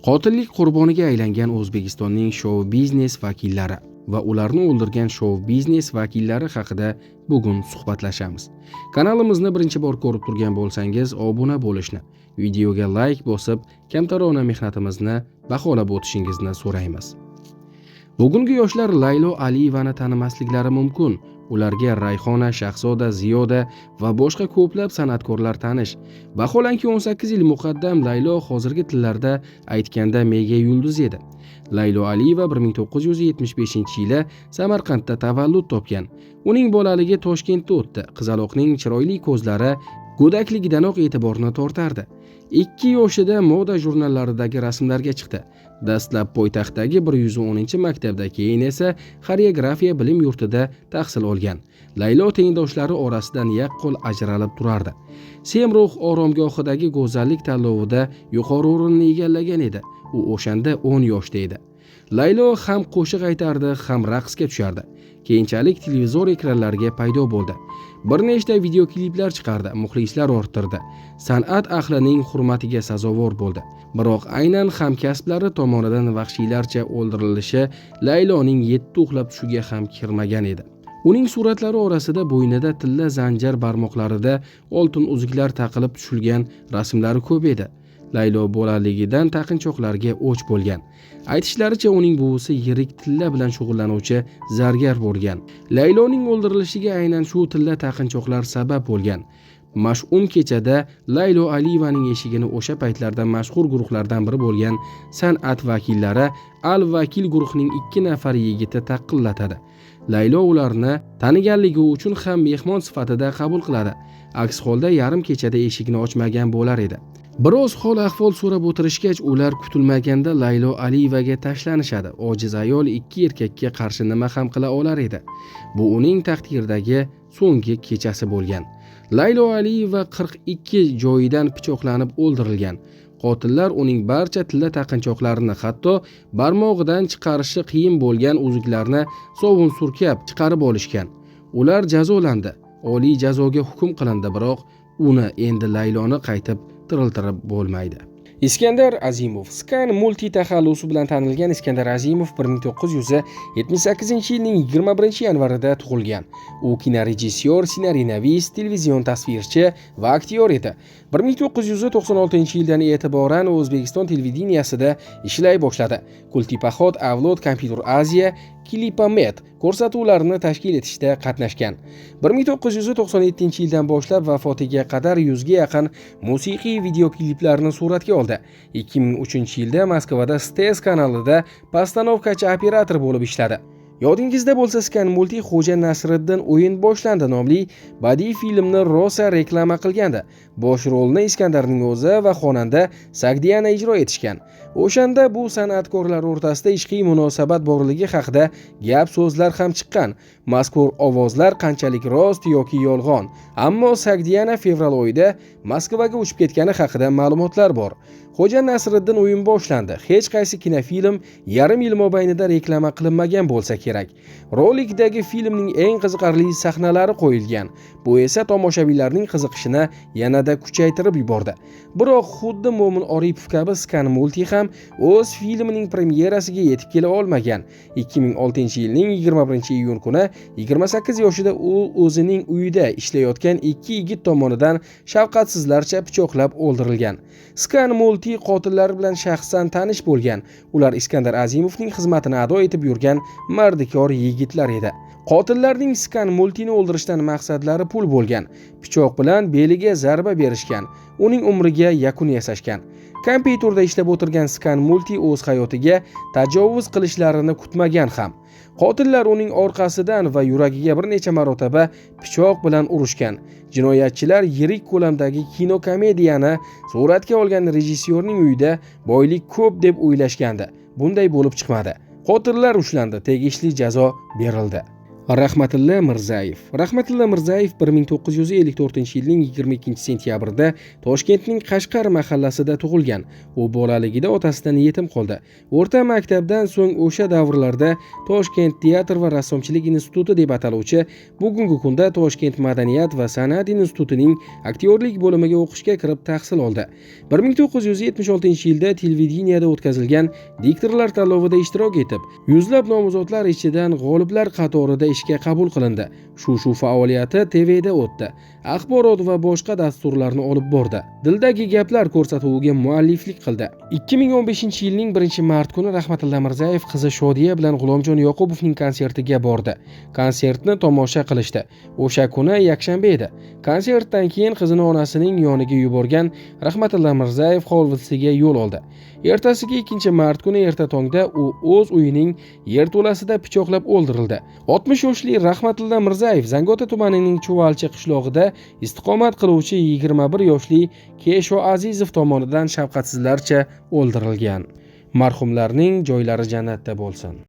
Qotillik qurboniga aylangan O'zbekistonning shou-biznes vakillari va ularni o'ldirgan shou-biznes vakillari haqida bugun suhbatlashamiz. Kanalimizni birinchi bor ko'rib turgan bo'lsangiz, obuna bo'lishni, videoga layk bosib, kamtarona mehnatimizni baholab o'tishingizni so'raymiz. Bugungi yoshlar Laylo Aliyevani tanimasliklari mumkin. Ularga Rayhona, Shahzoda, Ziyoda va boshqa ko'plab san'atkorlar tanish. Vaholanki 18 yil muqaddam Laylo hozirgi tillarda aytganda mega yulduz edi. Laylo Aliyeva 1975-yili Samarqandda tavallud topgan. Uning bolaligi Toshkentda o'tdi. Qizaloqning chiroyli ko'zlari go'dakligidanoq e'tiborni tortardi. 2 yoshida moda jurnallaridagi rasmlarga chiqdi. Dastlab poytaxtdagi 110-maktabda, keyin esa xoreografiya bilim yurtida tahsil olgan. Laylo tengdoshlari orasidan yaqqol ajralib turardi. Semruh oromgohidagi go'zallik tanlovida yuqori o'rinni egallagan edi. U o'shanda 10 yoshda edi. Laylo ham qo'shiq aytardi, ham raqsga tushardi. Keyinchalik televizor ekranlariga paydo bo'ldi. Bir nechta videokliplar chiqardi, muxlislar orttirdi. San'at ahlining hurmatiga sazovor bo'ldi. Biroq aynan hamkasblari tomonidan vahshiylarcha o'ldirilishi Layloning 7 uxlab tushiga ham kirmagan edi. Uning suratlari orasida bo'ynida tilla zanjir, barmoqlarida oltin uzuklar taqilib tushilgan rasmlari ko'p edi. Laylo bolaligidan taqinchoqlarga o'ch bo'lgan. Aytishlaricha, uning buvisi yirik tilla bilan shug'ullanuvchi zargar bo'lgan. Layloning o'ldirilishiga aynan shu tilla taqinchoqlar sabab bo'lgan. Mash'um kechada Laylo Aliyevaning eshigini o'sha paytlarda mashhur guruhlardan biri bo'lgan san'at vakillari Al Vakil guruhining 2 nafar yigiti taqillatadi. Laylo ularni taniganligi uchun ham mehmon sifatida qabul qiladi. Aks holda yarim kechada eshikni ochmagan bo'lar edi. Biroz hol ahvol so'rab o'tirishgach, ular kutilmaganda Laylo Aliyevaga tashlanishadi. Ojiz ayol 2 erkakka qarshi nima ham qila olar edi? Bu uning taqdiridagi so'nggi kechasi bo'lgan. Laylo Aliyeva 42 joyidan pichoqlanib o'ldirilgan. Qotillar uning barcha tilla taqinchoqlarini, hatto barmog'idan chiqarishi qiyin bo'lgan uzuklarni sovun surkab chiqarib olishgan. Ular jazolandi, oliy jazoga hukm qilindi, biroq uni endi Layloni qaytib tiriltirib bo'lmaydi. Iskandar Azimov Skan Multi taxallusi bilan tanilgan Iskandar Azimov 1978-yilning 21-yanvarida tug'ilgan. U kinorejissyor, ssenariynavis, televizion tasvirchi va aktyor edi. 1996-yildan e'tiboran O'zbekiston televideniyasida ishlay boshladi. Kultipaxod, Avlod, Kompyuter Aziya, Klipamet ko'rsatuvlarini tashkil etishda qatnashgan. 1997-yildan boshlab vafotiga qadar 100 ga yaqin musiqiy videokliplarni suratga oldi. 2003-yilda Moskvada Stes kanalida postanovkachi operator bo'lib ishladi. Yodingizda bo'lsa, Skan Multi Xo'ja Nasriddin o'yin boshlandi nomli badiiy filmni rosa reklama qilgandi. Bosh rolni Iskandarning o'zi va xonanda Sagdiyana ijro etishgan. O'shanda bu san'atkorlar o'rtasida ishqiy munosabat borligi haqida gap so'zlar ham chiqqan. Mazkur ovozlar qanchalik rost yoki yolg'on, ammo Sagdiyana fevral oyida Moskvaga uchib ketgani haqida ma'lumotlar bor. Xo'ja Nasriddin o'yin boshlandi. Hech qaysi kinofilm yarim yil mobaynida reklama qilinmagan bo'lsa kerak. Rolikdagi filmning eng qiziqarli sahnalari qo'yilgan. Bu esa tomoshabinlarning qiziqishini yanada kuchaytirib yubordi. Biroq xuddi Mo'min Oripov kabi Skan Multi ham o'z filmining premyerasiga yetib kela olmagan. 2006-yilning 21-iyun kuni 28 yoshida u o'zining uyida ishlayotgan 2 yigit tomonidan shafqatsizlarcha pichoqlab o'ldirilgan. Skan Multi qotillari bilan shaxsan tanish bo'lgan. Ular Iskandar Azimovning xizmatini ado etib yurgan mardikor yigitlar edi. Qotillarning Skan Multini o'ldirishdan maqsadlari pul bo'lgan. Pichoq bilan beliga zarba berishgan, uning umriga yakun yasashgan. Kompyuterda ishlab o'tirgan Skan Multi o'z hayotiga tajovuz qilishlarini kutmagan ham. Qotillar uning orqasidan va yuragiga bir necha marotaba pichoq bilan urishgan. Jinoyatchilar yirik ko'lamdagi kino komediyani suratga olgan rejissyorning uyida boylik ko'p deb o'ylashgandi. Bunday bo'lib chiqmadi. Qotillar ushlandi, tegishli jazo berildi. Rahmatilla Mirzayev. Rahmatilla Mirzayev 1954-yilning 22-sentyabrida Toshkentning Qashqar mahallasida tug'ilgan. U bolaligida otasidan yetim qoldi. O'rta maktabdan so'ng o'sha davrlarda Toshkent teatr va rassomchilik instituti deb ataluvchi bugungi kunda Toshkent madaniyat va san'at institutining aktyorlik bo'limiga o'qishga kirib tahsil oldi. 1976-yilda televideniyada o'tkazilgan diktorlar tanlovida ishtirok etib, yuzlab nomzodlar ichidan g'oliblar qatorida ishga qabul qilindi. Shu faoliyati TVda o'tdi. Axborot va boshqa dasturlarni olib bordi. Dildagi gaplar ko'rsatuviga mualliflik qildi. 2015-yilning 1-mart kuni Rahmatilla Mirzayev qizi Shodiya bilan G'ulomjon Yoqubovning konsertiga bordi. Konsertni tomosha qilishdi. O'sha kuni yakshanba edi. Konsertdan keyin qizini onasining yoniga yuborgan Rahmatilla Mirzayev hovlisiga yo'l oldi. Ertasiga 2-mart kuni erta tongda u o'z uyining yerto'lasida pichoqlab o'ldirildi. 60 yoshli Rahmatilla Mirzayev Zangota tumanining Chuvalchi qishlog'ida istiqomat qiluvchi 21 yoshli Kesho Azizov tomonidan shafqatsizlarcha o'ldirilgan. Marhumlarning joylari jannatda bo'lsin.